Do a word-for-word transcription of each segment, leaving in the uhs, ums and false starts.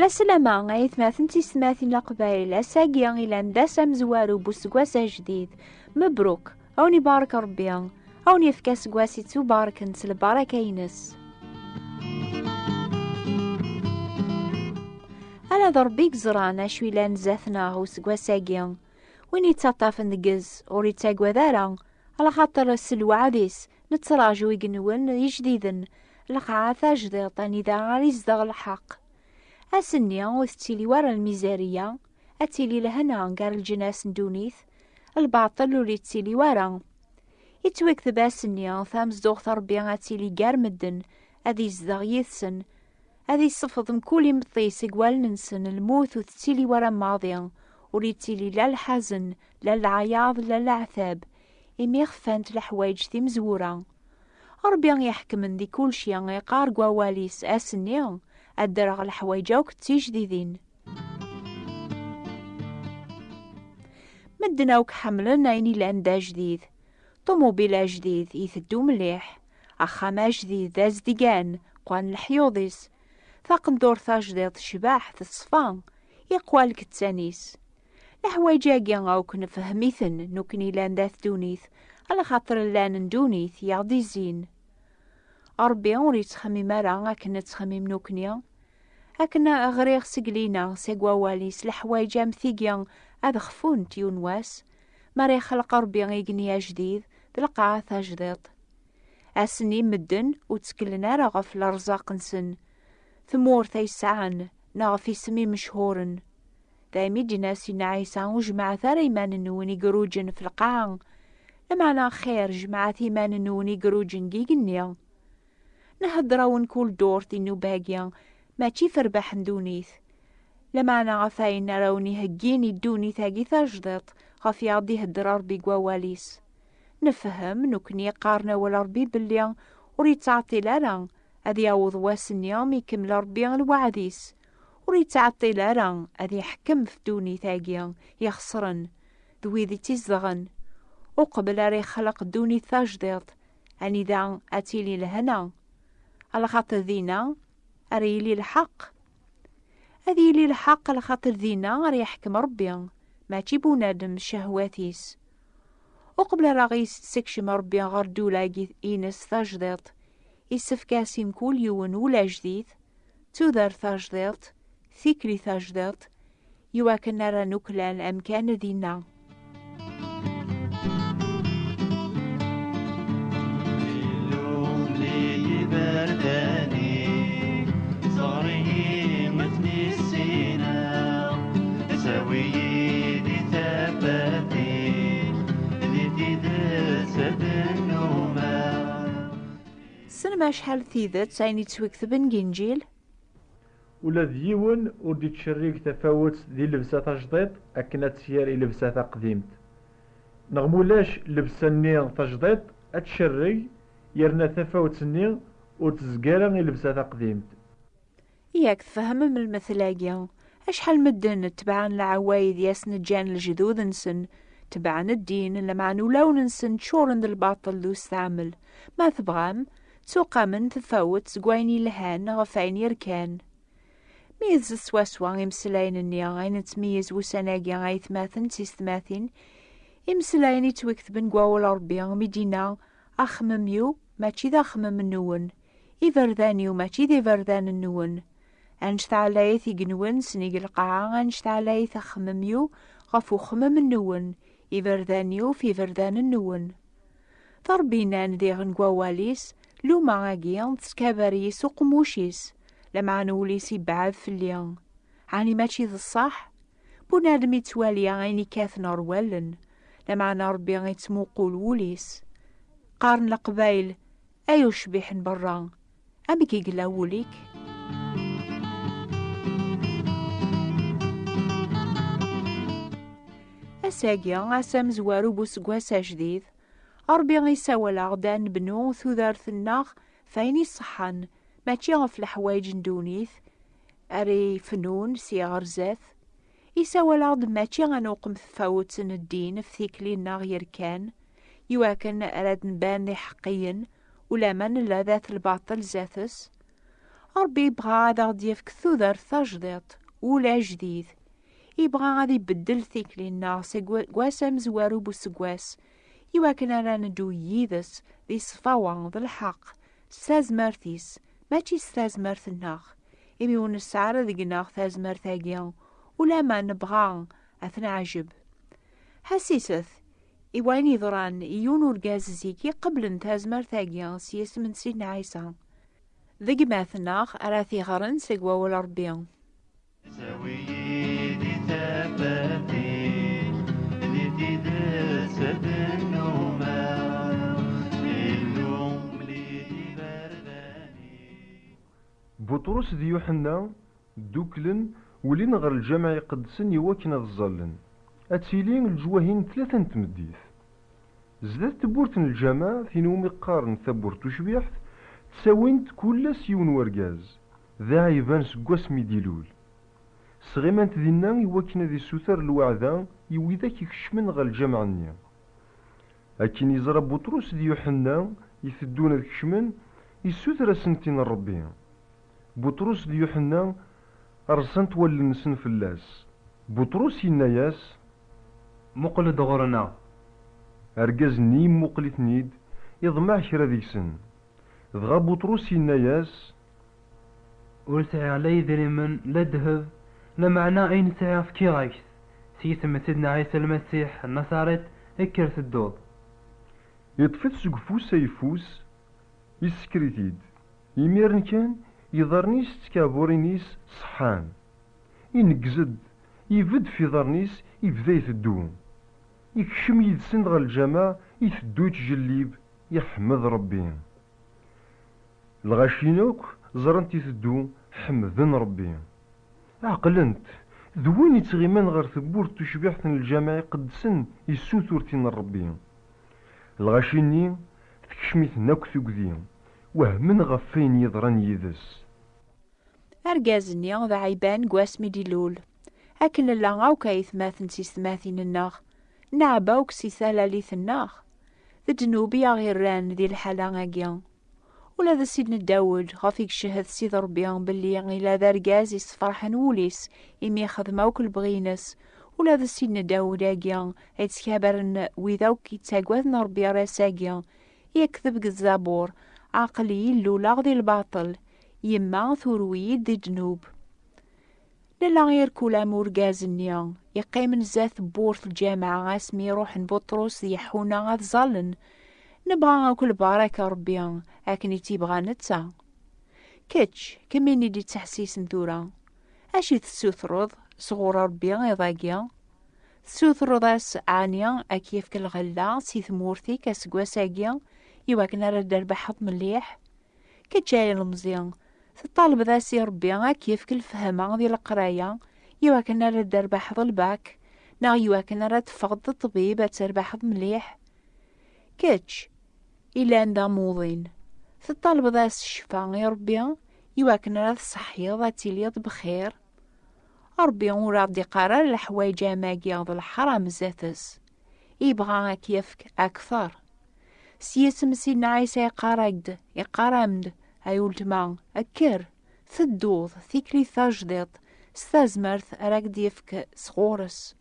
Aslama ay atmaten d tisetmatin n Leqbayel, ass-agi ilan d ass amezwaru n useggas ajdid. Mebruk, a wen-ibarek Ṛebbi, a wen-yefk aseggas ittubarken s lbaraka-ines. Ala d Ṛebbi i yeẓran acu ilan zdat-neɣ useggas-agi. Win yettaṭṭafen deg-s ur yettagad ara, alaxaṭer s lweɛd-is nettraǧu igenwen ijdiden, lqaɛa tajdiṭ anida ara izdeɣ lḥeqq. Ass-nni ur tettili wara lmizariya, ad tili lehna gar leǧnas n ddunit, lbaṭel ur yettili wara. Yettwakteb ass-nni tamezduɣt Ṛebbi ad tili gar medden, ad izdeɣ yid-sen, ad issefḍ mkul imeṭṭi seg wallen-nsen lmut ur tettili wara maḍi, ur yettili la lḥazen, la leɛyaḍ, la leɛtab, imi xfant leḥwayeǧ timezwura. Ṛebbi iḥekmen di kulci iqqar deg wawal-is ass-nni ad ddreɣ leḥwayeǧ akk d tijdidin. Medden akk ḥemmlen ayen ilan d ajdid. Ṭumubil ajdid iteddu mliḥ, axxam ajdid d azdigan, qqwan leḥyuḍ-is, taqendurt tajdiṭ tecbeḥ, teṣfa, iqwa lkettan-is. Leḥwayeǧ-agi akk nefhem-iten nekkni llan dat ddunit, alaxaṭer llan n ddunit i aɣ-d-izzin. Ṛebbi ur yettxemmim ara akken nettxemmim nekkni. Akken ɣriɣ seg lina, seg wawal-is, leḥwayeǧ am tigi ad xfunt yiwen wass, mi ara ixleq Ṛebbi igenni ajdid d lqaɛa tajdiṭ. Ass-nni medden ur tteklen ara ɣef lerẓaq-nsen, tmurt ay sɛan, neɣ ɣef isem imechuren. Daymi d-yenna Sidna Ɛisa: "Ur jemɛet ara iman-nwen igeruǧen f lqaɛa, lameɛna xir jemɛet iman-nwen igeruǧen deg igenni." Nhedder-awen kul ddurt di nnuba-agi, mačči f rrbeḥ n ddunit, lameɛna ɣef wayen ara wen-iheggin i ddunit-agi tajdiṭ, ɣef i aɣ-d-ihedder Ṛebbi deg wawal-is. Nefhem, nekkni qqaren awal Ṛebbi belli ur yettɛeṭṭil ara ad yaweḍ wass-nni mi ikemmel Ṛebbi lweɛd-is, ur yettɛeṭṭil ara ad iḥkem f ddunit-agi ixeṣren d wid i tt-izedɣen, uqbel ara ixleq ddunit tajdiṭ, anida ad tili lehna, alaxaṭer dinna ara yili lḥeqq. Ad yili lḥeqq, alaxaṭer dinna ara yeḥkem Ṛebbi, mačči bunadem s ccehwat-is. Uqbel ara ɣ-yessekcem Ṛebbi ɣer ddula-agi-ines tajdiṭ, issefk-as i mkul yiwen ul ajdid, tudert tajdiṭ, tikli tajdiṭ, iwakken ara nuklal amkan dinna. Illum di yiberdan-ik, ẓer-iyi ma ten-issineɣ, awi-yi di tafat-ik, di tidet ad nnumeɣ. Tessnem acḥal d tidet ayen yettwaketben deg Inǧil? Ula d yiwen ur d-ittcerrig tafawet di llebsa tajdiṭ akken ad tt-yerr i llebsa taqdimt. Neɣ mulac llebsa-nni tajdiṭ ad tcerreg, yerna tafawet-nni ur tezgi ara i llebsa taqdimt. Yak tfehmem lmetl-agi? Acḥal medden tebɛen leɛwayed i asen-ǧǧan lejdud-nsen, tebɛen ddin, lameɛna ulawen-nsen ččuren d lbaṭel d usteɛmel. Ma tebɣam, ttuqamen tafawet seg wayen yelhan ɣef wayen yerkan. Meyyzet swaswa imeslayen-nni ay nettmeyyiz wussan-agi, ay atmaten d tisetmatin, imeslayen yettwaketben deg wawal Ṛebbi, mi d-yenna: "Axemmem-iw mačči d axemmem-nwen, iberdan-iw mačči d iberdan-nwen." Annect-a ɛlayet igenwen s nnig lqaɛa, annect-a ɛlayet axemmem-iw ɣef uxemmem-nwen, iberdan-iw f iberdan-nwen. D Ṛebbi yennan diɣen deg wawal-is: "Luma-agi tettkabar yis uqemmuc-is, lameɛna ul-is ibɛed fell-i." Ɛni mačči d ṣṣeḥ? Bunadem ittwali ayen ikkaten ɣer wallen, lameɛna Ṛebbi ittmuqul wul-is. Qqaren Leqbayel: "Ay ucbiḥ n berra, amek i yella wul-ik?" Ass-agi, ass amezwaru n useggas ajdid, Ṛebbi isawal-aɣ-d ad nebnu tudert-nneɣ f ayen iṣeḥḥan, mačči ɣef leḥwayeǧ n ddunit ara ifnun si ɣer zdat. Isawal-aɣ-d mačči ad nuqem tfawet n ddin f tikli-nneɣ yerkan, iwakken ara d-nban d iḥeqqiyen, ulamma nella dat lbaṭel zdat-s. Ṛebbi yebɣa ad aɣ-d-yefk tudert tajdiṭ, ul ajdid. Yebɣa ad ibeddel tikli-nneɣ seg wa-, seg wass amezwaru n useggas, iwakken ara neddu yid-s di ṣṣfawa d lḥeqq, s tazmert-is, mačči s tazmert-nneɣ, imi ur nesɛi ara deg-neɣ tazmert-agi, ulamma nebɣa ad t-neɛjeb. Ḥassiset i wayen yeḍran i yiwen urgaz zik iqeblen tazmert-agi s yisem n Sidna Ɛisa. D gma-tneɣ ara t-iɣren seg wawal Ṛebbi. Tawi-yi di tafat-ik, di tidet ad nnumeɣ, Illu mel-iyi iberdan-ik. Buṭrus d Yuḥenna dduklen, ulin ɣer lǧameɛ iqedsen iwakken ad ẓẓallen. Ad tili leǧwahi n tlata n tmeddit. Zdat tewwurt n lǧameɛ, tin umi qqaren tawwurt tucbiḥt, ttawin-d kul ass yiwen wergaz, d aɛiban seg wasmi d-ilul. Sɣiman-t dinna iwakken ad issuter lweɛda i widak ikecmen ɣer lǧameɛ-nni. Akken yeẓra Buṭrus d Yuḥenna iteddun ad kecmen, issuter-asen-tin n Ṛebbi. Buṭrus d Yuḥenna rẓan-t wallen-nsen fell-as. Buṭrus yenna-yas: "Muqel-d ɣur-neɣ." Argaz-nni yemmuqel-iten-id, iḍmeɛ kra deg-sen. Dɣa Buṭrus yenna-yas: "Ur sɛiɣ la idrimen, la ddheb, lameɛna ayen sɛiɣ fkiɣ-ak-t. S yisem n Sidna Ɛisa Lmasiḥ n Naṣarit, kker tedduḍ." Iṭṭef-it seg ufus ayeffus, issekker-it-id. Imiren kan, iḍarren-is d tkaɛburin-is ṣeḥḥan. Ineggez-d, ibedd f iḍarren-is, ibda iteddu. Ikcem yid-sen ɣer lǧameɛ, iteddu ittjellib, iḥmed Ṛebbi. Lɣaci akk ẓran-t iteddu, ḥemmden Ṛebbi. Ɛeqlen-t, d win ittɣiman ɣer tewwurt tucbiḥt n lǧameɛ iqedsen, issutur tin n Ṛebbi. Lɣaci-nni tekcem-iten akk tugdi, wehmen ɣef wayen yeḍran yid-s. Argaz-nni d aɛiban deg wasmi d-ilul. Akken nella akk aytmaten d tiyessetmatin-nneɣ, neɛba akk si talalit-nneɣ. D ddnub i aɣ-irran di lḥala-agi. Ula d Sidna Dawed, ɣef i icehhed Sidi Ṛebbi belli ila d argaz isferḥen wul-is imi ixdem akk lebɣi-ines, ula d Sidna Dawed-agi, i ttkabaren wid akk yettaggaden Ṛebbi ar ass-agi, yekteb deg Zzabur: "Aql-i luleɣ di lbaṭel, yemma turew-iyi-d di ddnub." Nella irkul am urgaz-nni yeqqimen zdat tewwurt lǧameɛ asmi i ruḥen Buṭrus d Yeḥuna ad ẓallen. Nebɣa akk lbaraka n Ṛebbi akken i tt-ibɣa netta. Kečč, kemmini d-ittḥessisen tura, acu i tessutreḍ sɣur Ṛebbi iḍ-agi? Tessutreḍ-as ɛni ad k-yefk lɣella si tmurt-ik aseggas-agi iwakken ara d-terbeḥeḍ mliḥ? Kečč ay ilemẓi, teṭṭalbeḍ-as i Ṛebbi ad k-yefk lefhama di leqraya iwakken ara d-terbeḥeḍ lbak, neɣ iwakken ara teffɣeḍ d ṭṭbib ad terbeḥeḍ mliḥ? Kečč ilan d amuḍin, teṭṭalbeḍ-as ccfa i Ṛebbi iwakken ara tṣeḥḥiḍ ad tiliḍ bxir? Ṛebbi ur aɣ-d-iqqar ara leḥwayeǧ am agi d leḥram zdat-s. Ibɣa ad k-yefk akteṛ. S yisem n Sidna Ɛisa iqqar-ak-d, iqqar-am-d, ay ultma, kker, tedduḍ, tikli tajdiṭ, s tazmert ara k-d-yefk sɣur-s.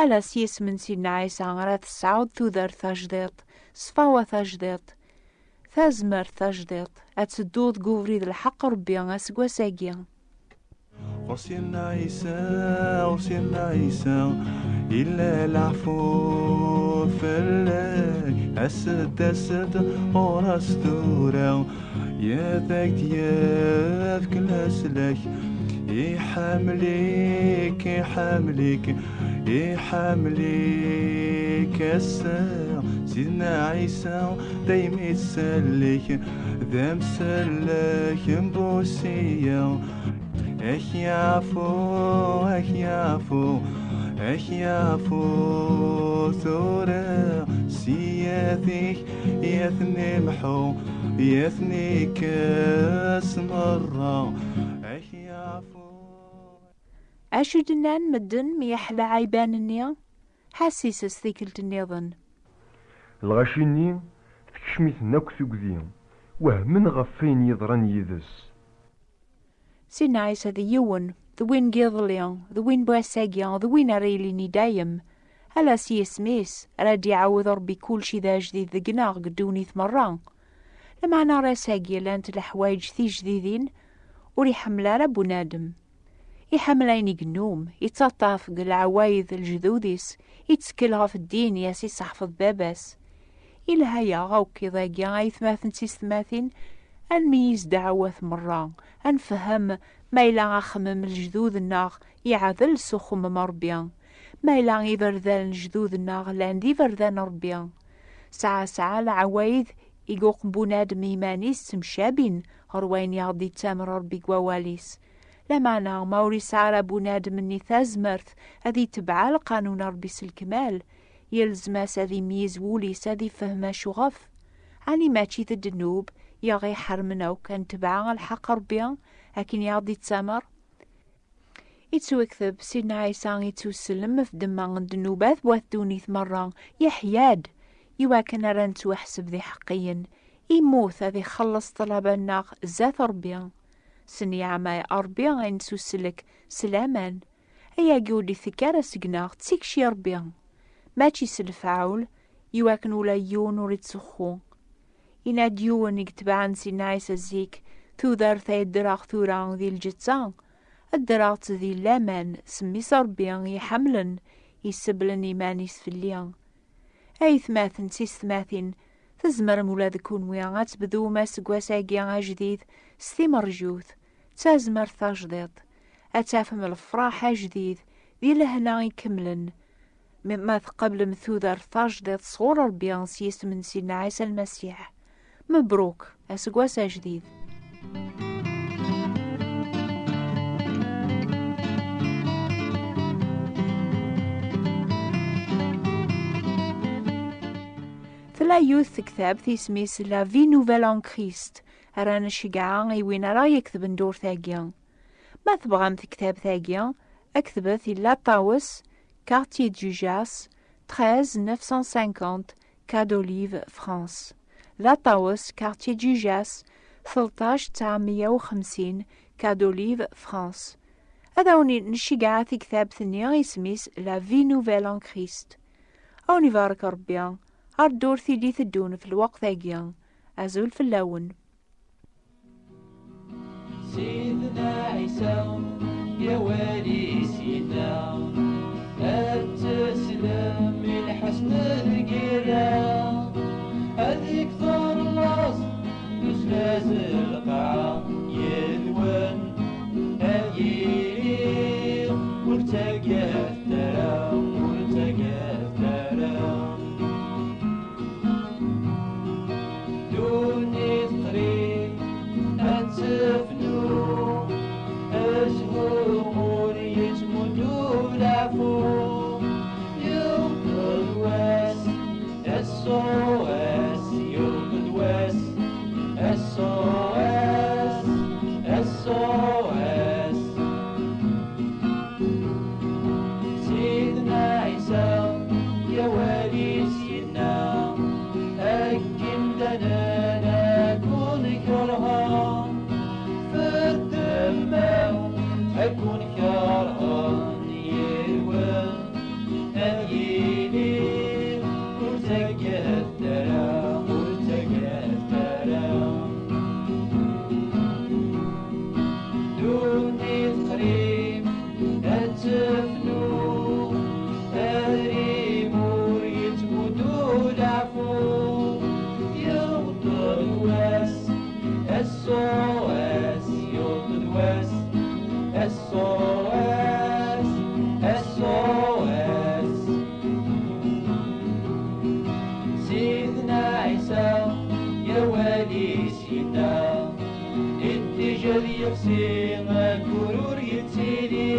Ala s yisem n Sidna Ɛisa ara tesɛuḍ tudert tajdiṭ, ṣṣfawa tajdiṭ, tazmert tajdiṭ, ad tedduḍ deg ubrid n lḥeqq Ṛebbi aseggas-agi. Ɣur Sidna Ɛisa, ɣur Sidna Ɛisa, yella leɛfu fell-ak. As-d, as-d ɣur-s tura, ad ak-d-yefk leslak. Iḥemmel-ik, iḥemmel-ik, iḥemmel-ik ass-a. Sidna Ɛisa daymi tsellek, d amsellek n bu siyya. Ak yaɛfu, ak yaɛfu, ak yaɛfu tura. Siyat-ik, yat-nni mḥu, yat-nni kkes merra. Ak yaɛfu. Acu d-nnan medden mi yeḥla ɛiban-nni? Ḥassiset tikkelt nniḍen. Lɣaci-nni tekcem-iten akk tugdi, wehmen ɣef wayen yeḍran yid-s. Sidna Ɛisa d yiwen, d win n yiḍelli, d win n wass-agi, d win ara yilin i dayem. Ala s yisem-is ara d-iɛawed Ṛebbi kulci d ajdid deg-neɣ deg ddunit merra. Lameɛna ar ass-agi llant leḥwayeǧ tijdidin ur iḥemmel ara bunadem. Iḥemmel ayen igennum, ittaṭṭaf deg leɛwayed n lejdud-is, ittkel ɣef ddin i as-iseḥfeḍ baba-s. Ilha-yaɣ akk iḍ-agi, aytmaten d tisetmatin, ad nmeyyez ddeɛwat merra, ad nefhem ma yella axemmem n lejdud-nneɣ iɛdel s uxemmem n Ṛebbi, ma yella iberdan n lejdud-nneɣ llan d iberdan n Ṛebbi. Saɛa saɛa leɛwayed i yuqen bunadem iman-is ttemcabin ɣer wayen i aɣ-d-ittamer Ṛebbi deg wawal-is. Lameɛna ma ur yesɛi ara bunadem-nni tazmert ad itbeɛ lqanun n Ṛebbi s lekmal, yelzem-as ad imeyyez wul-is ad ifhem acu ɣef. Ɛni mačči d ddnub i aɣ-iḥermen akk ad netbeɛ lḥeqq Ṛebbi akken i aɣ-d-ittamer? Ittwekteb Sidna Ɛisa ittusellem f ddemma n ddnubat n wat ddunit merra, yeḥya-d iwakken ara nettwaḥseb d iḥeqqiyen. Immut ad ixelleṣ ṭṭlaba-nneɣ zdat Ṛebbi. S nniɛma Ṛebbi i nettuslek s laman. Ayagi ur d-itekk ara seg-neɣ, d tikci Ṛebbi, mačči s lefɛul, iwakken ula yiwen ur ittzuxxu. Yenna-d yiwen i yetebɛen Sidna Ɛisa zik, tudert ay ddreɣ tura di lǧetta, ddreɣ-tt di laman s mmi-s Ṛebbi iḥemmlen, isebblen iman-is fell-i. Aytmaten d tisetmatin, tzemrem ula d kunwi ad tebdum aseggas-agi ajdid s timerjut, d tazmert tajdiṭ, ad tafem lefraḥ ajdid di lehna ikemlen, mi ma tqablem tudert tajdiṭ sɣur Ṛebbi s yisem n Sidna Ɛisa Lmasiḥ. Mebruk, aseggas ajdid. Tella yiwet tektabt isem-is La Vie Nouvelle en Christ, ara nceggeɛ i win ara yektben ddurt-agi. Ma tebɣam tektabt-agi, ktbet i La Taos, quartier Jujas, treize neuf cent cinquante, Quai d'Olive, France. La Taos, quartier Jujas, tleṭṭac tesɛemya u xemsin, Quai d'Olive, France. Ad awen-nceggeɛ tektabt-nni isem-is La Vie Nouvelle en Christ. Ad wen-ibarek Ṛebbi, ar ddurt i d-iteddun f lweqt-agi. Azul fell-awen. Sidna Ɛisa, i awal-is yenna, ad teslem i lḥesn d lgirra, ad ikter laẓ d uzlaz lqaɛa, yid-wen ad yili, ur ttaggadet ara, ur ttaggadet ara. Ddunit qrib ad tefnu, azwu ur yettmuddu leɛfu. Yewweḍ wass, S O S, yewweḍ wass, S O S, S O S. Sidna Ɛisa, i awal-is yenna, akken d anan ad kun-kerhen, f ddemma ad kun-kerhen, yiwen ad yili, ur ttaggadet ara, ur ttaggadet ara. Ddunit qrib ad tefnu, arim ur yettmuddu leɛfu. Yewweḍ wass, S O S, yewweḍ wass, S O S, S O S. Sidna Ɛisa, i awal-is yenna, iṭij ad yexsi, ayyur ur yettili.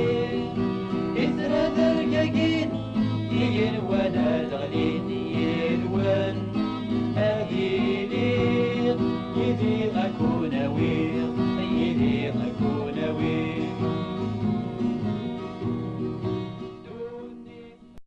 Itran rgagin, igenwan ad ɣlin,